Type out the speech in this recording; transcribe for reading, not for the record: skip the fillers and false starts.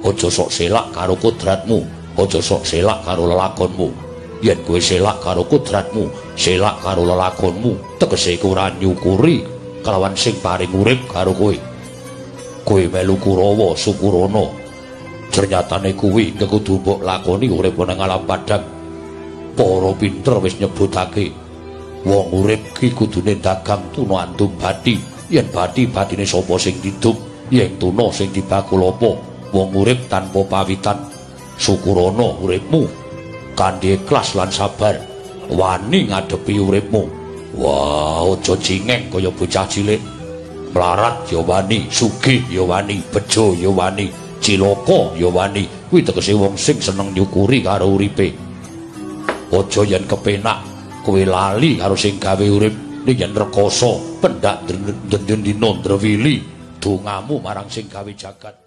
Aja sok selak karo kodratmu, aja sok selak karo lelakonmu. Yen kowe selak karo kodratmu, selak karo lelakonmu, tegese kowe ora nyukuri kelawan sing paring urip karo kowe. Kowe melu Kurawa syukurana. Ternyatane kuwi kudu mbok lakoni urip nang alam padhang. Para pinter wis nyebutake wong urip ki kudune dagang tuna andum bathi. Yen bathi bathine sapa sing didum, yen tuna sing dibakul apa? Wong urip tanpa pawitan. Syukurana uripmu kanthi ikhlas lan sabar, wani ngadepi uripmu. Wah, aja cingeng kaya bocah cilik. Mlarat ya wani, sugih ya wani, bejo ya wani, cilaka ya wani. Kuwi tegese wong sing seneng nyukuri karo uripe. Aja yen kepenak kowe lali karo sing gawe urip, ning yen rekoso pendak dendina ndrewili dongamu marang sing gawe jagat.